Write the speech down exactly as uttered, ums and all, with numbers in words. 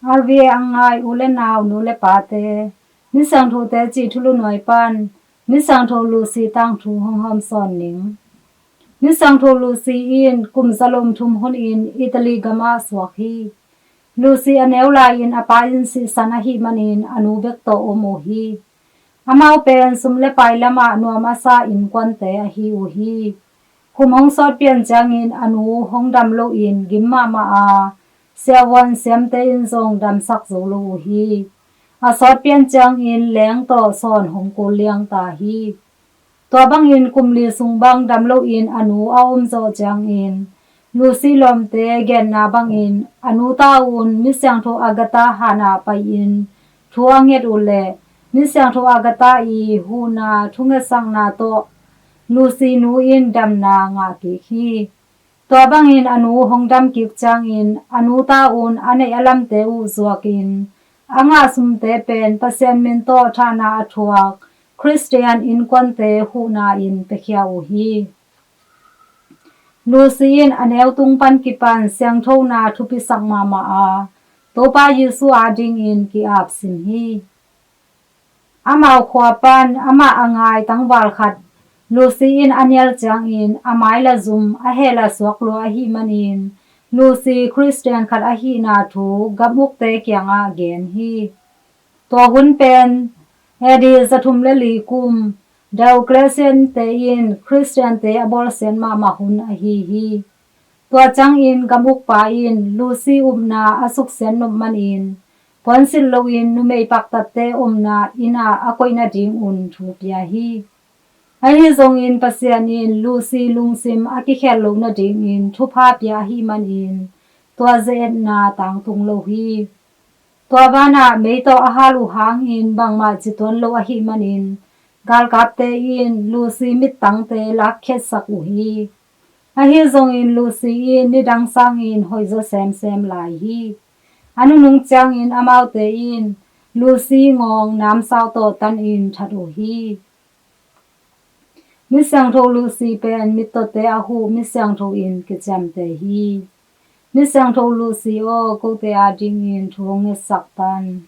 R V A a ngai u le nau, nu le pate, Misiangtho teci thulu nuai pan Misiangtho Lucy tangthu hong hawmsawn ning. Misiangtho Lucy in kum zalom thum hunin Italy gamah suak hi. Lucy a neu lai-in a pa in sihsan ahih manin a nu bek tawh om uh hi. Amau pen sum le pai lamah nuam a sa innkuante ahi uh hi. Kum hong sawt pian ciangin a nu hong dam loin gim mahmah a, siavuan siamte in zong damsak zo lo uh hi. A sawt pian ciangin leng tawh sawn hong kul liang ta hi. Tua bangin kum li sung bang dam loin a nu a om zawh ciangin Lucy lawmte genna bangin a nu ta un Misiangtho Agatha hanah pai-in thu a nget uh leh Misiangtho Agatha i huhna thungetsakna tawh Lucy nu in damna ngah kik hi. Tua bangin a nu hong dam kik ciangin a nu ta un a neih a lamte uh zuakin a ngah sumte pen Pasian min tawh thahna a thuak Khristian innkuante huhna in piakhia uh hi. Lucy in a neu tung pan kipan siangthona thupisak mahmah a, Topa Jesu adingin ki-ap sim hi. Amau khua pan amah a ngai tangval khat Lucy in a nial ciangin a mai la zum, a heh la suak lua ahih manin Lucy Khristian khat ahihna thu gamukte kiangah gen hi. Tua hun pen A D zathum le li kum Diocletian-te in Khristiante a bawlsiat mahmah hun ahi hi. Tua ciangin gamukpa in Lucy upna a suksiat nop manin puansilh loin numei paktatte omna innah a koih nadingun thu pia hi. Ahi zongin Pasian in Lucy lungsim a kikhiat loh nadingin thupha pia ahih manin tua ze-etna tangtung lo hi. Tua vanah mei tawh a hal uh hangin bangmah ci tuan lo ahih manin galkapte in Lucy mittangte lakkhiatsak uh hi. Ahi zongin Lucy in nidang sangin hoihzaw semsem lai hi. A nunung ciangin amaute in Lucy ngawng namsau tawh tanin that uh hi. Misiangtho Lucy pen mittawte a huh misiangtho in kiciamteh hi. Misiangtho Lucy aw, kote adingin thu hong ngetsak tan.